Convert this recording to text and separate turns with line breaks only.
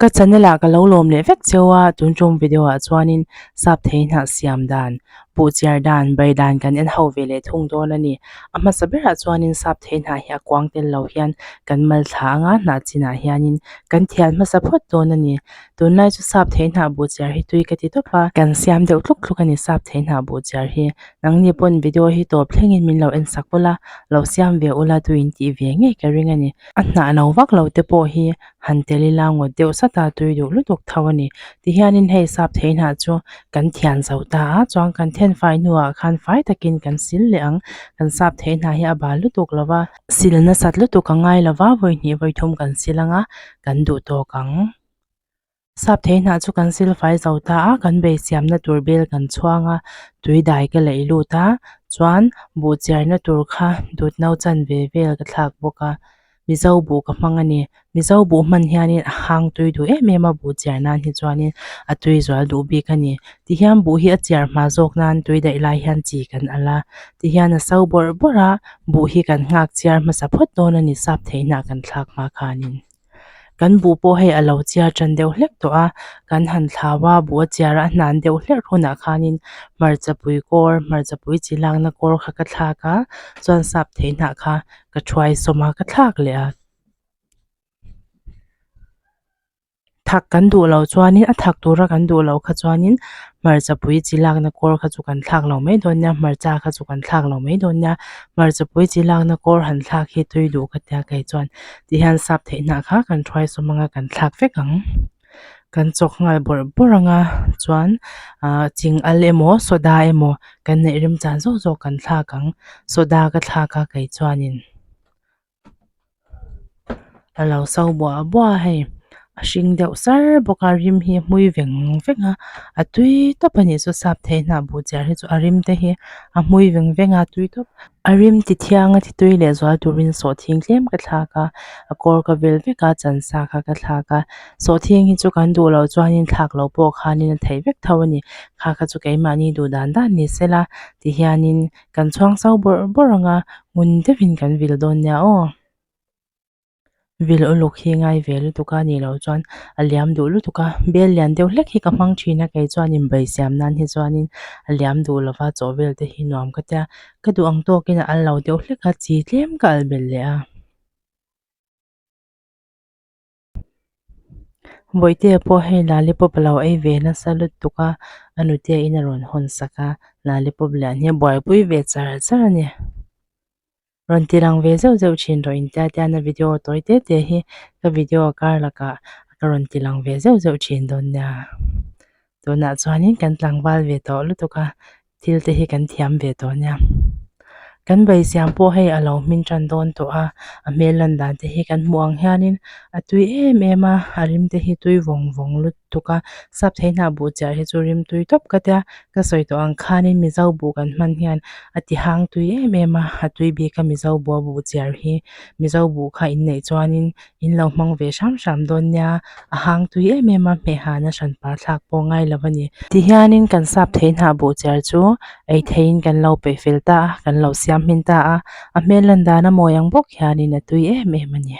Ka channel ah ka lo lawm leh vek cheu a, tun tum video ah chuanin sap thei hnah siam dan, buh chiar dan, bai dan kan en ho ve leh thung dawn a ni. A hmasa berah chuanin sap thei hnah hi a kuang tel lo hian kan mal thla anga hnah chinah hianin kan thial hmasa phawt dawn a ni. Tunlai chu sap thei hnah buh chiar hi tui ka ti tawp a, kan siam deuh tluk tluk a ni sap thei hnah buh chiar hi. Nangni pawn video hi tawp thlengin min lo en sak ula, lo siam ve ula tuin tih ve ngei ka ring a ni. A hnah no vak lo te pawh hi han tel ila ngawt deuh sat a, tui duh lutuk tho a ni. Tihianin hei sap thei hnah chu kan thian zo ta a, chuan kan then fai hnuah khan fai takin kan sil leh ang. Kan sap thei hnah hi a bal lutuk lo va, sil nasat lutuk a ngai lo va, vawi hnih vawi thum kan sil ang a, kan duh tawk ang. Sap thei hnah chu kan sil fai zo ta a, kan bei siamna tur bel kan chhuang a, tui dai ka leih lut a, chuan buh chiarna tur kha dut no chanve vel ka thlak bawk a, Mizo buh ka hmang a ni. Mizo buh hman hianin a hang tui duh em em a, buh chiar nan hi chuanin a tui zual duh bik a ni. Tihian buh hi a chiar hma zawk nan tui daih lai hian chi kan alh a, tihian a so bawrh bawrh a, buh hi kan nghak chiar hmasa phawt dawn a ni sap thei hnah kan thlak hma khanin. Kan buh pawh hei a lo chiar tan deuh hlek tawh a, kan han thlau a, buh a chiar a hnan deuh hlek hunah khanin hmarchapui kawr, hmarchapui chi lakna kawr kha ka thlak a, chuan sap thei hnah kha ka thuai sawm a, ka thlak leh a. Thak kan duh loh chuanin a thak tura kan duh loh kha chuanin hmarchapui chi lakna kawr kha chu kan thlak lo mai dawn nia, hmarcha kha chu kan thlak lo mai dawn nia, hmarchapui chi lakna kawr han thlak hi tui duh ka tia kei chuan tihian sap theih hnah kha kan thuai sawm anga kan thlak vek ang, kan chawk nghal bawrh bawrh anga chuan ah ching al emaw soda emaw kan neih remchan zawk zawk kan thlak ang, soda ka thlak a kei chuanin. A lo so buah buah a hei a hring deuh sar bawk a rim hi a hmui veng veng a a tui tawp a nih chu sap thei hnah buh chiar hi chu a rim te hi a hmui veng veng a tui tawp a rim ti thiang a ti tui leh zual turin sawhthing tlem ka thlak a a kawr ka vel vek a chan sa kha ka thlak a sawhthing hi chu kan duh loh chuanin thlak loh pawh khanin a theih vek tho a ni kha kha chu keimahni duh dan dan ni sela tihianin Kan chhuang sau bawrh bawrh ang a, ngun deuhin kan vil dawn nia aw. Vil uluk hi ngai ve lutuk a nih loh chuan a liam duh lutuk a, bel lian deuh hlek hi ka hmang thin a kei chuanin bai siam nan hi chuanin a liam duh lova chaw vel te hi nuam ka tia, ka duh ang tawkin a al lo deuh hlek a, chi tlem ka al belh leh a. Bawihtea pawh hei lollipop a lo ei ve nasa lutuk a, a nutea in a rawn hawn sak a, lollipop lian hi a buaipui ve char char a ni. Rawn ti lang ve zeuh zeuh thin rawh intia tiana video tawi te te hi ka video kar lakah ka rawn ti lang ve zeuh zeuh thin dawn nia. Tunah chuanin kan tlangval ve tawh lutuk a, thil te hi kan thiam ve tawh nia. Kan bai siam pawh hei a lo hmin tan dawn tawh a, a hmel lan dan te hi kan hmuh ang hianin a tui em em a, a rim te hi tui vawng vawng lutuk a, sap thei hnah buh chiah hi chu rim tui tawp ka tia, ka sawi tawh ang khanin Mizo buh kan hman hian a ti hang tui em em a, a tui bik a Mizo buh a buh chiar hi Mizo buh kha inneih chuanin In lo hmang ve hram hram dawn nia, a hang tui em em a, hmehhana hranpa thlak pawh ngai lo a ni. Tihianin kan sap thei hnah buh chiar chu ei theiin kan lo peih fel ta a, kan lo siam hmin ta a, a hmel lan dan a mawi ang bawk hianin a tui em em a ni.